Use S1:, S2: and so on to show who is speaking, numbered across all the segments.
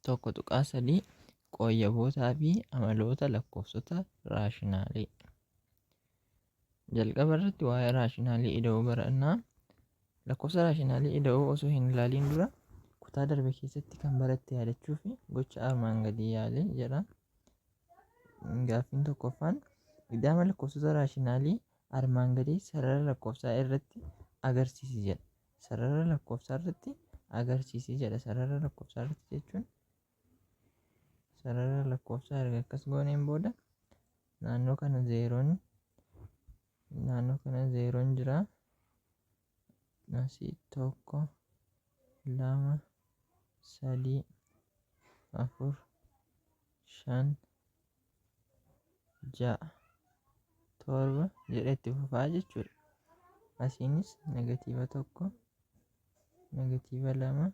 S1: 1.3 Qooyyabootaa fi amaloota lakkoofsota raashinaalii. Jalqaba irratti waa'ee raashinaalii ida'uu barannaa. Lakkoofsa raashinaalii ida'uu osoo hin ilaaliin dura kutaa darbe keessatti kan baratte yaadachuu fi gocha armaan gadii yaali jedha. Gaaffiin tokkoffaan ida'ama lakkoofsota raashinaalii armaan gadii sarara lakkoofsaa irratti agarsiisi jedha. Sarara lakkoofsaa irratti agarsiisi jedha. Sarara lakkoofsaa irratti jechuun sarara lakkoofsaa erga akkas gooneen booda naannoo kana zeeroon naannoo kana zeeroon jira. Asii tokko, lama, sadii, afur, shan, 6, 7 jedhee itti fufaa jechuudha. Asiinis negatiiva 1, negatiiva 2,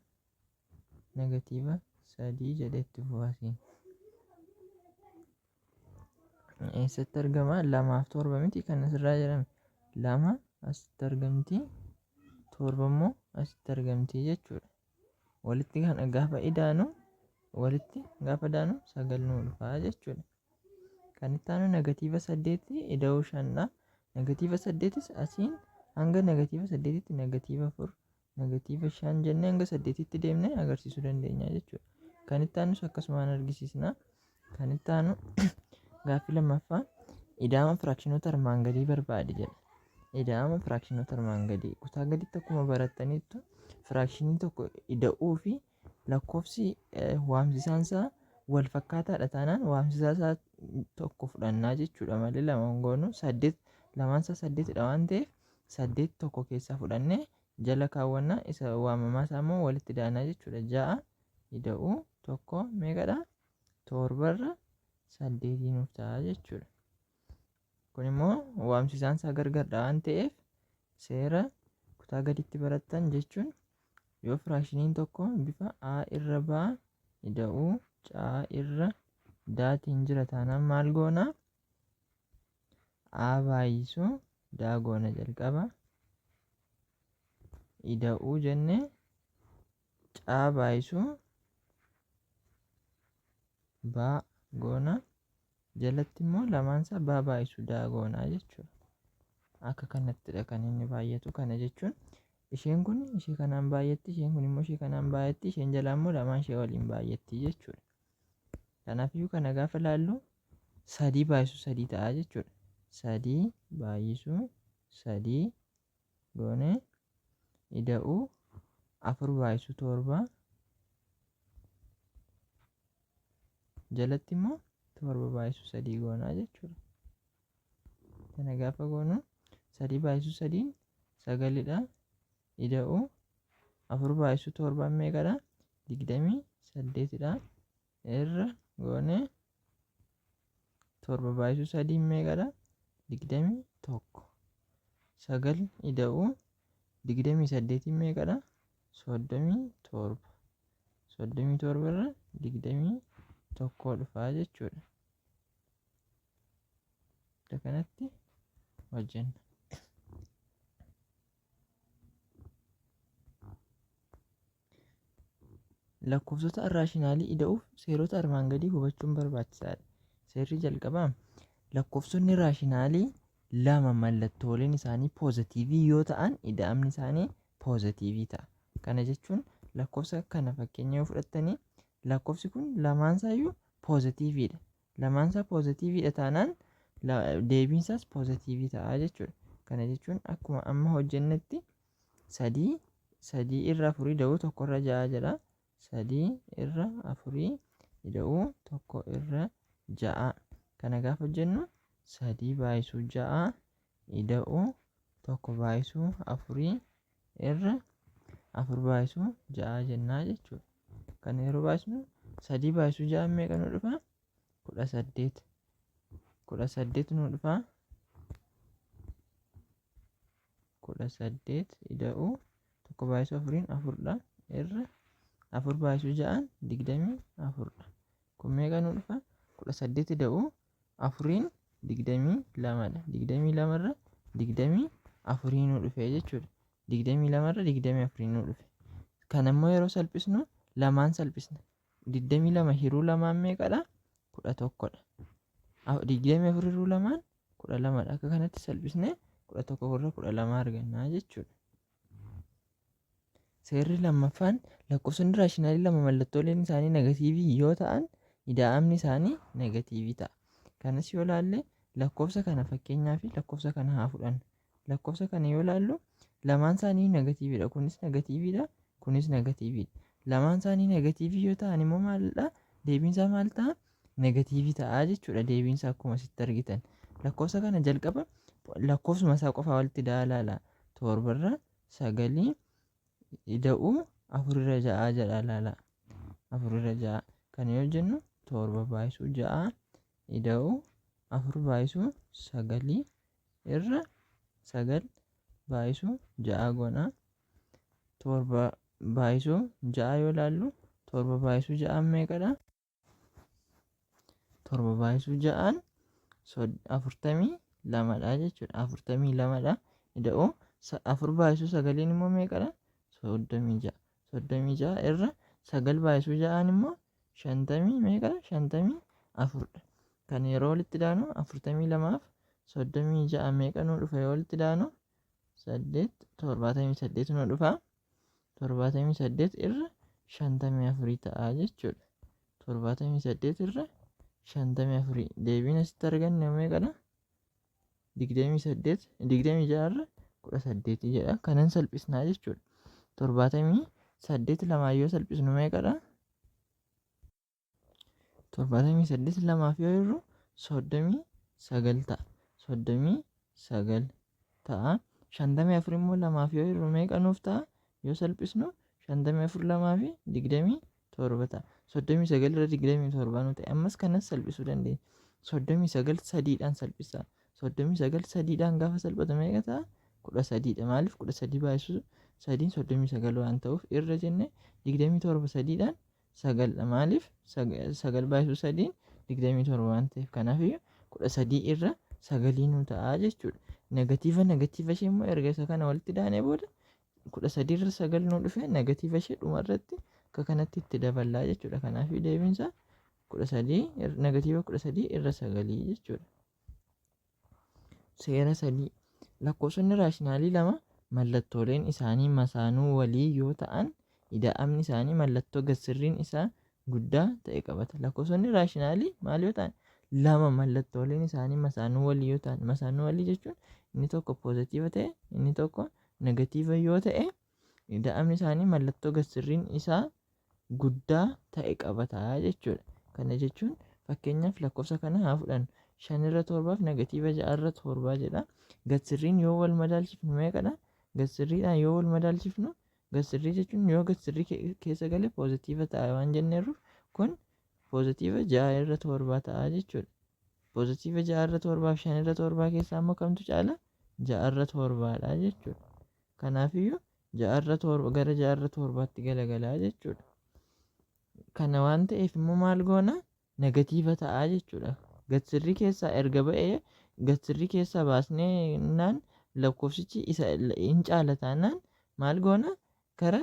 S1: negatiiva 3 jedhee itti fufa asiin. Eessatti argama? Lamaaf torba miti kan asirraa jedhame. Lama asitti argamti, torba immoo asitti argamti jechuudha. Walitti kana gaafa idaanu walitti gaafa idaanu 9 nuu dhufa jechuudha. Kan itti aanu negatiiva 8 ida'uu 5 dha. Negatiiva 8s asiin hanga negatiiva 8tti negatiiva 4 negatiiva 5 jennee hanga 8tti deemnee agarsiisuu dandeenya jechuudha. Kan itti aanus akkasumaan argisiisna. Kan itti aanu gaaffii lammaffaa ida'ama firaakshinoota armaan gadii barbaadi jedha. Ida'ama firaakshinoota armaan gadii kutaa gaditti akkuma barattaniittu firaakshinii tokko ida'uu fi lakkoofsi waamsisaan isaa wal fakkaataadha taanaan waamsisaa isaa tokko fudhannaa jechuudha malee lama hin goonu saddeet lamaan isaa saddeetidha waan ta'eef saddeet tokko keessaa fudhannee jala kaawwannaa isa waamamaa isaa immoo walitti daanaa jechuudha ja'a ida'uu tokko meeqadha torbarra saddeetii nuuf ta'a jechuudha. Kun immoo waamsisaan isaa gargardha waan ta'eef seera kutaa gaditti barattan jechuun yoo firaakshiniin tokko bifa A irra B ida'uu C irra D tiin jira taanaan maal goona? A baay'isuu D goona jalqaba. Ida'uu jennee C baay'isuu B goona. Jalatti immoo lamaan isaa B baay'isuu D goona jechuudha. Akka kanattidha kan inni baay'atu. Kana jechuun isheen kun ishee kanaan baay'atti, isheen kun immoo ishee kanaan baay'atti, isheen jalaa immoo lamaan ishee waliin baay'atti jechuudha. Kanaafiyyuu kana gaafa laallu sadii baay'isuu sadii ta'a jechuudha. Sadii baay'isuu sadii goone ida'uu afur baay'isuu torba jalatti immoo torba baay'isuu sadii goonaa jechuudha. Kana gaafa goonu sadii baay'isuu sadiin sagalidha. Ida'uu afur baay'isuu torbaan meeqadha? Digdamii saddeetidha. Irra goone torba baay'isuu sadiin meeqadha? 21. Sagal ida'uu 28n meeqadha? 37. 37 irra 21 dhufaa jechuudha. Akka kanatti hojjenna. Lakkoofsota irraashinaalii ida'uuf seerota armaan gadii hubachuun barbaachisaadha. Seerri jalqabaa lakkoofsonni raashinaalii lama mallattooleen isaanii poozatiivii yoo ta'an ida'amni isaanii poozatiivii ta'a. Kana jechuun lakkoofsa kana fakkeenya yoo fudhattanii lakkoofsi kun lamaan isaayyuu poozatiiviidha. Lamaan isaa poozatiiviidha taanaan deebiin isaas poozatiivii ta'a jechuudha. Kana jechuun akkuma amma hojjennetti sadii sadii irra afurii ida'uu tokko irra ja'a jedha. Sadii irra afurii ida'uu tokko irra ja'a. Kana gaafa hojjennu sadii baay'isuu ja'a ida'uu tokko baay'isuu afurii irra afur baay'isuu ja'a jennaa jechuudha. Kana yeroo baay'isnu sadii baay'isuu ja'a meeqa nu dhufa? 18. 18 nu dhufa. 18 ida'uu tokko baay'isuu afuriin afurdha irra afur baay'isuu ja'aan digdamii afurdha. Kun meeqa nu dhufa? 18 ida'uu afuriin digdamii lamadha. 22 irra 24 nu dhufe jechuudha. 22 irra 24 nu dhufe. Kana immoo yeroo salphisnu lamaan salphisna. 22 hiruu lamaan meeqadha? 11 dha. 24 hiruu lamaan 12 dha. Akka kanatti salphisnee 11 irra 12 arganna jechuudha. Seerri lammaffaan lakkoofsonni raashinaalii lama mallattooleen isaanii negatiivii yoo ta'an ida'amni isaanii negatiivii ta'a. Kanas yoo ilaalle lakkoofsa kana fakkeenyaa fi lakkoofsa kana haa fudhannu. Lakkoofsa kana yoo ilaallu lamaan isaanii negatiiviidha. Kunis negatiiviidha. Kunis negatiiviidha. Lamaan isaanii negatiivii yoo ta'an immoo maalidha? Deebiin isaa maal ta'a? Negatiivii ta'a jechuudha. Deebiin isaa akkuma asitti argitan. Lakkoofsa kana jalqaba lakkoofsuma isaa qofaa walitti da'a ilaala. Torbarra sagalii ida'uu afurirra ja'aa jedha ilaala. Afurirra ja'a. Kana yoo jennu torba baay'isuu ja'a ida'uu afur baay'isuu sagalii irra sagal baay'isuu ja'a goona. Torba baay'isuu ja'a yoo ilaallu torba baay'isuu ja'aan meeqadha? Torba baay'isuu ja'aan 42dha jechuudha. 42dha. Ida'uu afur baay'isuu sagaliin immoo meeqadha? 36. 36 irra sagal baay'isuu ja'aan immoo shantamii meeqadha? 54dha. Kan yeroo walitti daanu 42f 36 meeqa nuu dhufa yoo walitti daanu? 8 78 nuu dhufa. 78 irra 54 ta'a jechuudha. 78 irra 54 deebiin asitti arganne meeqadha? 28 26 irra 18 jedha. Kanan salphisnaa jechuudha. 78 lamaan yoo salphisnu meeqadha? 78 lamaaf yoo hirru 39 ta'a. 39 ta'a. 54 immoo lamaaf yoo hirru meeqa nuuf ta'a? Yoo salphisnu 54 lamaa fi 27 ta'a. 39 irra 27 nu ta'e. Ammas kanas salphisuu dandeenya. 39 sadiidhaan salphisa. 39 sadiidhaan gaafa salphatu meeqa ta'a? 13 dha. Maaliif 13 baay'isuu sadiin 39 waan ta'uuf irra jenne 27 sadiidhaan 9 dha. Maaliif 9 baay'isuu 3 27 waan ta'eef. Kanaafiyyuu 13 irra sagalii nu ta'a jechuudha. Negatiiva negatiiva ishee immoo erga isa kana walitti daanee booda 13 irra 9 nu dhufe negatiiva ishee dhuma irratti akka kanatti itti daballaa jechuudha. Kanaafiyyuu deebiin isaa 13 negatiiva 13 irra sagalii jechuudha. Seera 3. Lakkoofsonni raashinaalii lama mallattooleen isaanii masaanuu walii yoo ta'an ida'amni isaanii mallattoo gad-sirriin isaa guddaa ta'e qabata. Lakkoofsonni raashinaalii maal yoo ta'an? Lama mallattooleen isaanii masaanuu walii yoo ta'an. Masaanuu walii jechuun inni tokko poozitiiva ta'e inni tokko negatiiva yoo ta'e ida'amni isaanii mallattoo gad-sirriin isaa guddaa ta'e qabata jechuudha. Kana jechuun fakkeenyaaf lakkoofsa kana haa fudhannu. 5 irra 7 fi negatiiva 6 irra 7 jedha. Gad sirriin yoo wal madaalchifnu meeqadha? Gad sirriidhaan yoo wal madaalchifnu gad sirrii jechuun yoo gad sirrii keessa gale poozitiiva ta'a waan jenneerruuf kun poozitiiva 6 irra 7 ta'a jechuudha. Poozitiiva 6 irra 7 fi 5 irra 7 keessaa immoo kamtu caala? 6 irra 7 dha jechuudha. Kanaafiyyuu ja'arra torba gara ja'arra torbaatti galagalaa jechuudha. Kana waan ta'eef immoo maal goona? Negatiiva ta'a jechuudha. Gad sirrii keessaa erga ba'ee gad sirrii keessaa baasnee naan lakkoofsichi isa hin caala taanaan maal goona? Kara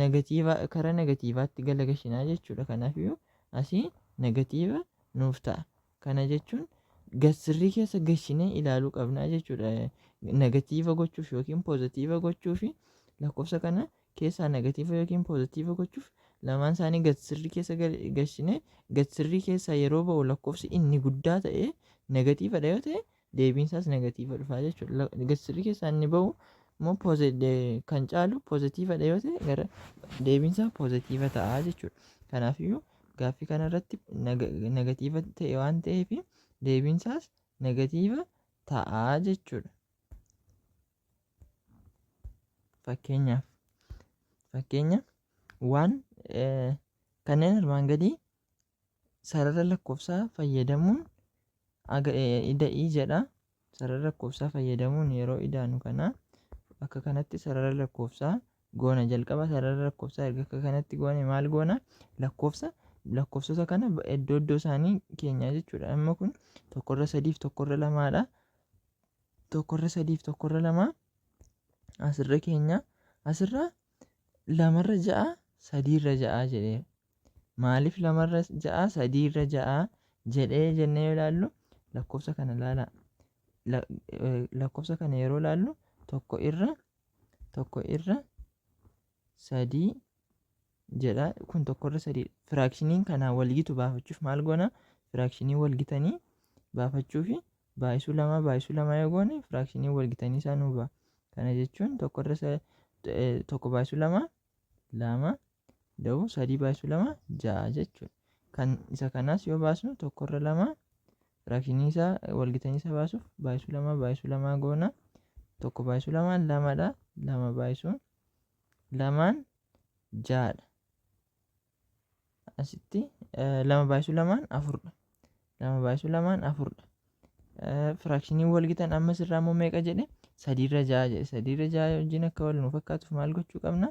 S1: negatiiva kara negatiivaatti galagashinaa jechuudha. Kanaafiyyuu asii negatiiva nuuf ta'a. Kana jechuun gad sirrii keessa gashinee ilaaluu qabnaa jechuudha. Negatiiva gochuuf yookiin poozitiiva gochuuf lakkoofsa kana keessaa negatiiva yookiin poozitiiva gochuuf lamaan isaanii gad sirrii keessa gashinee gad sirrii keessaa yeroo ba'u lakkoofsi inni guddaa ta'e negatiivadha yoo ta'e deebiin isaas negatiiva dhufaa jechuudha. Gad sirrii keessaa inni ba'u immoo kan caalu poozitiivadha yoo ta'e gara deebiin isaa poozitiiva ta'a jechuudha. Kanaafiyyuu gaaffii kana irratti negatiiva ta'e waan ta'eef deebiin isaas negatiiva ta'a jechuudha. Fakkeenyaaf fakkeenya waan kanneen armaan gadii sarara lakkoofsaa fayyadamuun ida'ii jedha. Sarara lakkoofsaa fayyadamuun yeroo idaanu kana akka kanatti sarara lakkoofsaa goona. Jalqaba sarara lakkoofsaa erga akka kanatti goone maal goona? Lakkoofsa lakkoofsota kana iddoo iddoo isaanii keenya jechuudha. Amma kun tokkorra sadiif tokkorra lamaadha. Tokkorra sadiif tokkorra lama asirra keenya asirra lamarra ja'a sadiirra ja'a jedheera. Maaliif lamarra ja'a sadiirra ja'a jedhee jennee yoo ilaallu lakkoofsa kana ilaalaa. Lakkoofsa kana yeroo ilaallu tokko irra tokko irra sadii jedha. Kun tokko irra sadiidha. Firaakshiniin kanaan walgitu baafachuuf maal goona? Firaakshinii walgitanii baafachuuf baay'isuu lamaa baay'isuu lamaa yoo goone firaakshinii walgitanii isaa nuu ba'a. Kana jechuun tokko irra tokko baay'isuu lama lama da'uu sadii baay'isuu lama ja'a jechuudha. Kan isa kanaas yoo baasnu tokko irra lama firaakshinii isaa walgitanii isaa baasuuf baay'isuu lama baay'isuu lamaa goona. Tokko baay'isuu lamaan lamadha. Lama baay'isuu lamaan ja'adha. Asitti lama baay'isuu lamaan afurdha. Lama baay'isuu lamaan afurdha. Firaakshinii wal gitan ammas irraa immoo meeqa jedhe? Sadiirra ja'a jedhe. Sadiirra ja'a wajjin akka wal nu fakkaatuuf maal gochuu qabna?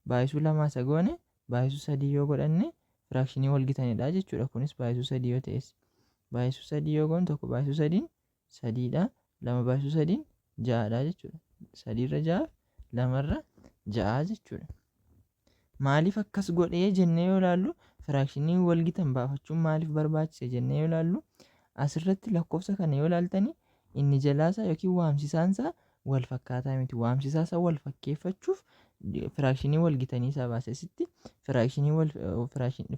S1: Baay'isuu lamaa isa goone baay'isuu sadii yoo godhanne firaakshinii wal gitanidha jechuudha. Kunis baay'isuu sadii yoo ta'es. Baay'isuu sadii yoo goone tokko baay'isuu sadiin sadiidha. Lama baay'isuu sadiin ja'adha jechuudha. Sadiirra ja'aaf lamarra ja'a jechuudha. Maaliif akkas godhee jennee yoo ilaallu firaakshinii walgitan baafachuun maaliif barbaachise jennee yoo ilaallu asirratti lakkoofsa kana yoo ilaaltani inni jalaasaa yookiin waamsisaansaa wal fakkaataa miti. Waamsisaasaa wal fakkeeffachuuf firaakshinii walgitanii isaa baase. Asitti firaakshinii wal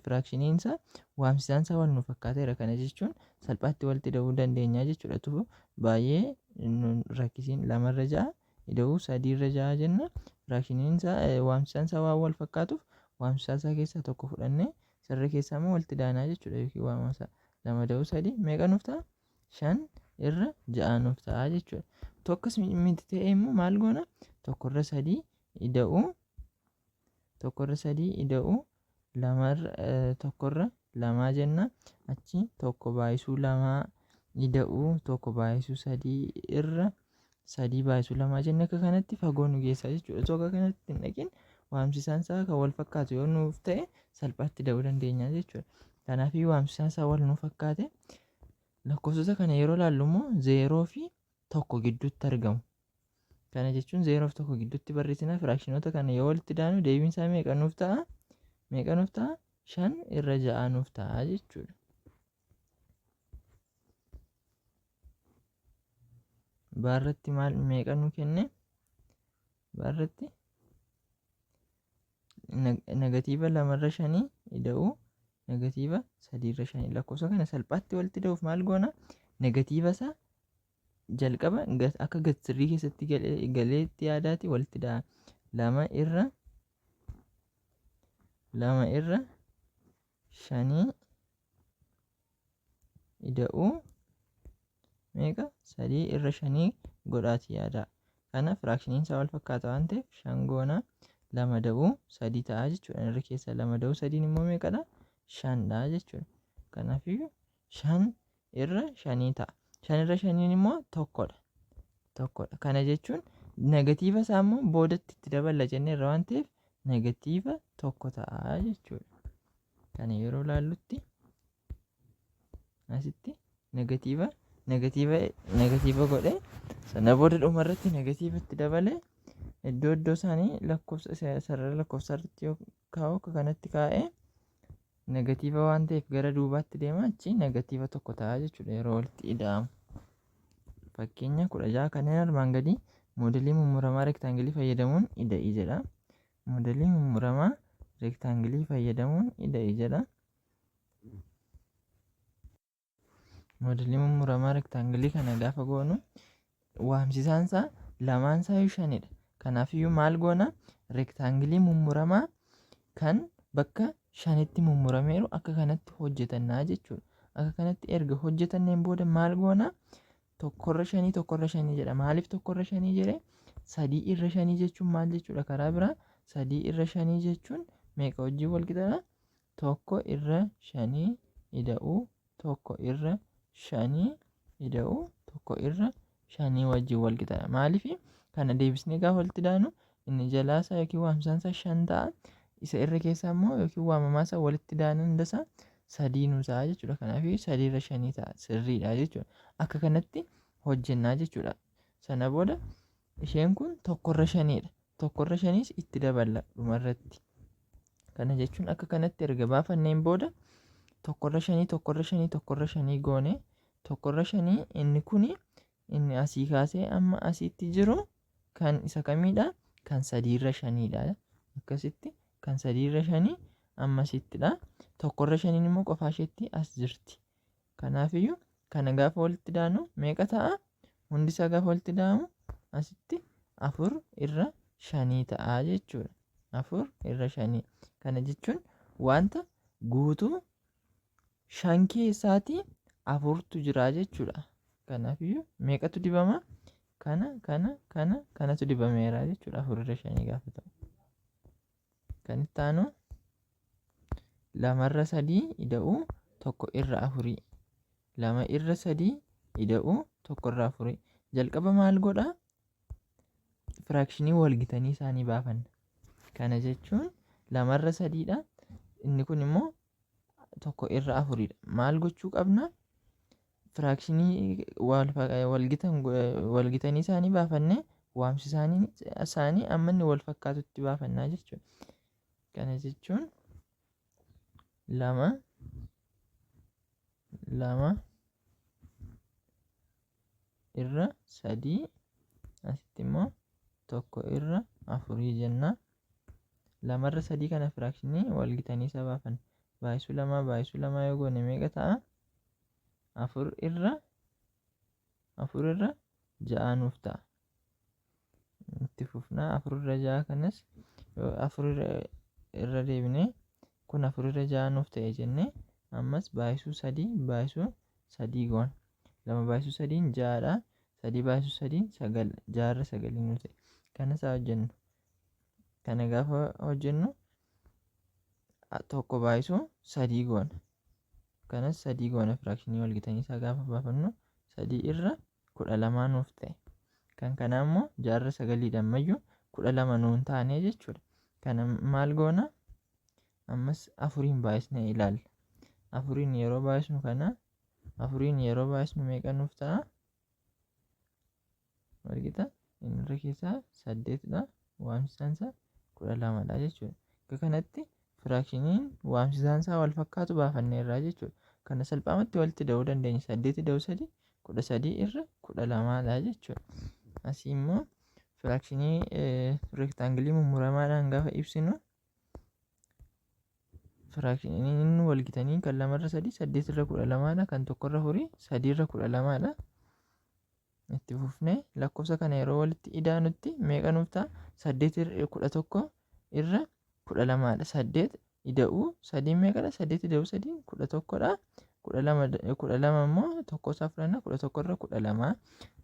S1: firaakshiniin isaa waamsisaansaa wal nu fakkaateera. Kana jechuun salphaatti walitti ida'uu dandeenya jechuudha. Tufu baay'ee nu rakkisiin lamarra ja'a ida'uu sadiirra ja'a jenna. Firaakshiniin isaa waamsisaan isaa waan wal fakkaatuuf waamsisaa isaa keessaa tokko fudhannee sarara keessaa immoo walitti daanaa jechuudha yookiin waamama isaa. Lama ida'uu sadii meeqa nuuf ta'a? Shan irra ja'a nuuf ta'a jechuudha. Tokkos miti ta'e immoo maal goona? Tokko irra sadii ida'uu tokko irra sadii ida'uu lamarra tokko irra lamaa jenna. Achi tokko baay'isuu lamaa ida'uu tokko baay'isuu sadii irra sadii baay'isuu lamaa jenne akka kanatti fagoo nu geessaa jechuudha. Osoo akka kanatti hin dhaqin waamsisaan isaa kan wal fakkaatu yoo nuuf ta'e salphaatti da'uu dandeenya jechuudha. Kanaafii waamsisaan isaa wal nuuf fakkaate lakkoofsota kana yeroo ilaallu immoo zeeroo fi tokko gidduutti argamu. Kana jechuun zeeroo fi tokko gidduutti barreessina firaakshinoota kana yoo walitti daanu deebiin isaa meeqa nuuf ta'a? Meeqa nuuf ta'a? Shan irra ja'a nuuf ta'a jechuudha. Baarratti maal meeqa nu kenne? Baarratti negatiiva lamarra shanii ida'uu negatiiva sadiirra shanii lakkoofsa kana salphaatti walitti ida'uuf maal goona? Negatiiva isaa jalqaba akka gad sirrii keessatti galeetti yaadaati walitti ida'a. Lama irra lama irra shanii ida'uu meeqa sadii irra shanii godhaati yaadaa. Kana firaakshiniin isaa wal fakkaata waan ta'eef shan goona lama da'uu sadii ta'a jechuudha. Irra keessa lama da'uu sadiin immoo meeqadha? Shandha jechuudha. Kanaafiyyuu shan irra shanii ta'a. Shan irra shaniin immoo tokkodha. Tokkodha. Kana jechuun negatiiva isaa immoo boodatti itti daballa jenneerra waan ta'eef negatiiva tokko ta'a jechuudha. Kana yeroo ilaallutti asitti negatiiva negatiiva negatiiva godhe sana booda dhuma irratti negatiiva itti dabale iddoo iddoo isaanii lakkoofsa sarara lakkoofsa irratti yoo kaa'u akka kanatti kaa'e negatiiva waan ta'eef gara duubaatti deema achi negatiiva tokko ta'a jechuudha yeroo walitti ida'amu. Fakkeenya 16 kanneen armaan gadii moodelii mummuramaa rektaangilii fayyadamuun ida'i jedha. Moodelii mummuramaa rektaangilii fayyadamuun ida'i jedha. Moodelii mummuramaa rektaangilii kana gaafa goonu waamsisaan isaa lamaan isaa iyyuu shanidha. Kanaafiyyuu maal goona? Rektaangilii mummuramaa kan bakka shanitti mummurameeru akka kanatti hojjetannaa jechuudha. Akka kanatti erga hojjetanneen booda maal goona? Tokkorra shanii tokkorra shanii jedha. Maaliif tokkorra shanii jedhe? Sadii irra shanii jechuun maal jechuudha? Karaa biraa sadii irra shanii jechuun meeqa wajjin wal qixadha? Tokko irra shanii ida'uu tokko irra shanii ida'uu tokko irra shanii wajjin wal qixadha. Maaliif kana deebisnee gaafa walitti daanu inni jalaa isaa yookiin waamsaan isaa shan ta'a. Isa irra keessaa immoo yookiin waamamaa isaa walitti daanu hunda isaa sadii nu ta'a jechuudha. Kanaaf sadii irra shanii ta'a sirriidha jechuudha. Akka kanatti hojjennaa jechuudha. Sana booda isheen kun tokko irra shaniidha. Tokko irra shaniis itti daballa dhumarratti. Kana jechuun akka kanatti erga baafanneen booda tokkorra shanii tokkorra shanii tokkorra shanii goone tokkorra shanii inni kuni inni asii kaasee amma asiitti jiru kan isa kamiidha? Kan sadiirra shaniidha. Akkasitti kan sadiirra shanii amma asittidha. Tokkorra shaniin immoo qofaa isheetti as jirti. Kanaafiyyuu kana gaafa walitti daanu meeqa ta'a? Hundi isaa gaafa walitti daamu asitti 4 irra shanii ta'a jechuudha. 4 irra shanii. Kana jechuun wanta guutuu 5 keessaatii 4tu jira jechuudha. Kanaafiyyuu meeqatu dibama? Kana, kana, kana, kanatu dibameera jechuudha 4 irra shanii gaafa ta'u. Kan itti aanu lamarra sadii ida'uu tokko irra afurii. Lama irra sadii ida'uu tokko irra afurii. Jalqaba maal godha? Firaakshinii wal gitanii isaanii baafanna. Kana jechuun lamarra sadiidha. Inni kun immoo tokko irra afuriidha. Maal gochuu qabna? Firaakshinii wal gitan wal gitanii isaanii baafannee waamsi isaanii amma inni wal fakkaatutti baafannaa jechuudha. Kana jechuun lama lama irra sadii asitti immoo tokko irra afurii jenna. Lamarra sadii kana firaakshinii wal gitanii isa baafanna. Baay'isuu lamaa baay'isuu lamaa yoo goone meeqa ta'a? Afur irra afur irra ja'a nuuf ta'a. Itti fufnaa afur irra ja'a kanas afur irra deebinee kun afur irra ja'a nuuf ta'e jennee ammas baay'isuu sadii baay'isuu sadii goona. Lama baay'isuu sadiin ja'adha. Sadii baay'isuu sadiin sagal ja'a irra sagalii nuuf ta'e. Kanas haa hojjennu. Kana gaafa hojjennu tokko baay'isuu sadii goona. Kanas sadii goona firaakshinii wal gitanii isaa gaafa baafannu sadii irra 12 nuuf ta'e. Kan kanaa immoo jaarra sagaliidha ammayyuu 12 nuun taane jechuudha. Kana maal goona? Ammas afuriin baay'isnee ilaalla. Afuriin yeroo baay'isnu kana afuriin yeroo baay'isnu meeqa nuuf ta'a? Walqixa inni irra keessaa saddeetidha. Waamsisaan isaa 12dha jechuudha. Akka kanatti firaakshiniin waamsisaan isaa wal fakkaatu baafanneerra jechuudha. Kana salphaamatti walitti da'uu dandeenya. Saddeet ida'uu sadii 13 irra 12dha jechuudha. Asii immoo firaakshinii reektaangilii mummuramaadhaan gaafa ibsinu firaakshiniin wal gitanii kan lamarra sadii saddeet irra 12dha. Kan tokkorra afurii sadii irra 12dha. Itti fufnee lakkoofsa kana yeroo walitti idaanutti meeqa nuuf ta'a? Saddeet irra 11 irra 12dha. Saddeet ida'uu sadii meeqadha? Saddeet ida'uu sadii 11dha. 12 immoo tokko isaa fudhanna 11 irra 12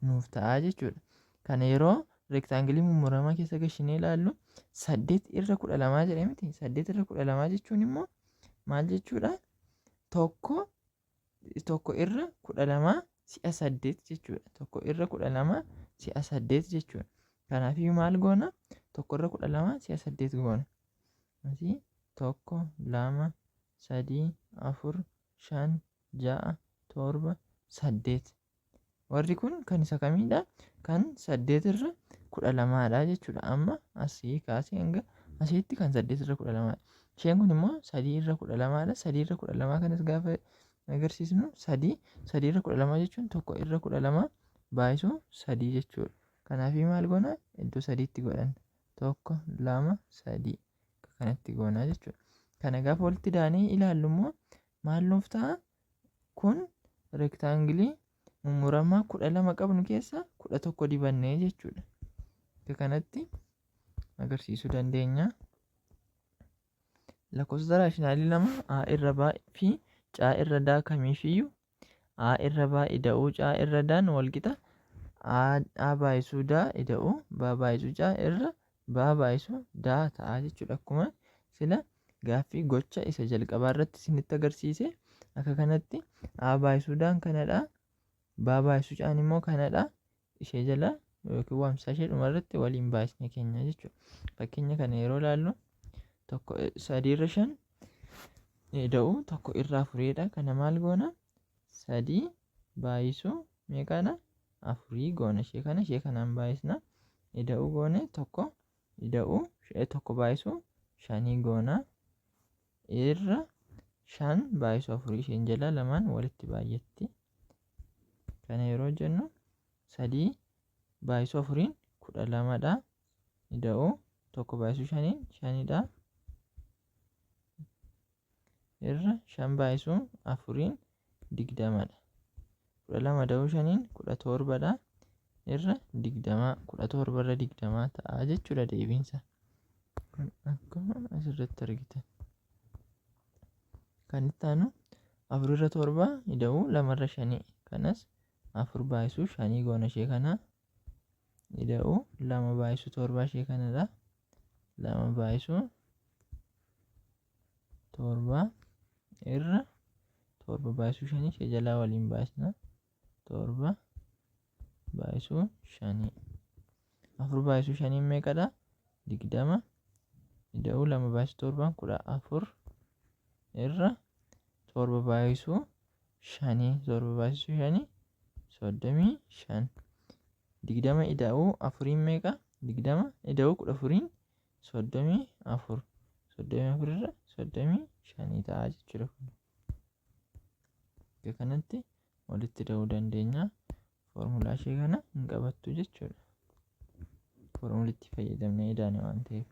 S1: nuuf ta'a jechuudha. Kana yeroo reektaangilii mummuramaa keessa gashinee ilaallu saddeet irra 12 jedhee miti. Saddeet irra 12 jechuun immoo maal jechuudha? Tokko tokko irra 12 si'a saddeet jechuudha. Tokko irra 12 si'a saddeet jechuudha. Kanaafiyyuu maal goona? Tokko irra 12 si'a saddeet goona. Asii tokko, lama, sadii, afur, shan, ja'a, torba, saddeet. Warri kun kan isa kamiidha? Kan saddeet irra 12dha jechuudha. Amma asii kaasee hanga asiitti kan saddeet irra 12dha. Isheen kun immoo sadii irra 12dha. Sadii irra 12 kanas gaafa agarsiisnu sadii sadii irra 12 jechuun tokko irra 12 baay'isuu sadii jechuudha. Kanaafii maal goona? Iddoo sadiitti godhanna. Tokko, lama, sadii. Akka kanatti goona jechuudha. Kana gaafa walitti daanee ilaallu immoo maal nuuf ta'a? Kun rektaangilii mummuramaa 12 qabnu keessa 11 dibannee jechuudha. Akka kanatti agarsiisuu dandeenya. Lakkoofsota raashinaalii lama A irra B fi C irra D kamiifiyyuu A irra B ida'uu C irra D'n walqixa A A baay'isuu D ida'uu B baay'isuu C irra B baay'isuu D ta'a jechuudha. Akkuma sila gaaffii gocha isa jalqabaa irratti isinitti agarsiise akka kanatti A baay'isuu D'n kanadha. B baay'isuu C'n immoo kanadha. Ishee jala yookiin waamsisaa ishee dhuma irratti waliin baay'isne keenya jechuudha. Fakkeenya kana yeroo ilaallu tokko sadii irra shan ida'uu tokko irra afuriidha. Kana maal goona? Sadii baay'isuu meeqaadha? Afurii goona. Ishee kana ishee kanaan baay'isna. Ida'uu goone tokko ida'uu tokko baay'isuu shanii goona. Irra 5 baay'isu 4 isheen jalaa lamaan walitti baay'atti. Kana yeroo jennu 3 baay'isu 4n 12 dha. Ida'uu 1 baay'isu 5n 5 dha. Irra 5 baay'isu 4n 20 dha. 12 ida'uu 5n 17 dha. Irra 20 17 irra 20 ta'a jechuudha deebiinsa. Kun akkuma asirratti argitan. Kan itti aanu 4 irra 7 ida'uu 2 irra 5. Kanas 4 baay'isuu 5 goona ishee kana. Ida'uu 2 baay'isuu 7 ishee kanadha. 2 baay'isuu 7 irra 7 baay'isuu 5 ishee jalaa waliin baay'isna. 7 baay'isuu 5. 4 baay'isuu 5 meeqadha? 20. Ida'uu 2 baay'isuu 7 14 irra 7 baay'isuu 5 7 baay'isuu 5 35. 20 ida'uu 4 meeqa? 20 ida'uu 14 34. 34 irra 35 ta'a jechuudha kun. Akka kanatti walitti ida'uu dandeenya. Foormulaa ishee kana hin qabattu jechuudha. Foormulitti fayyadamnee idaane waan ta'eef.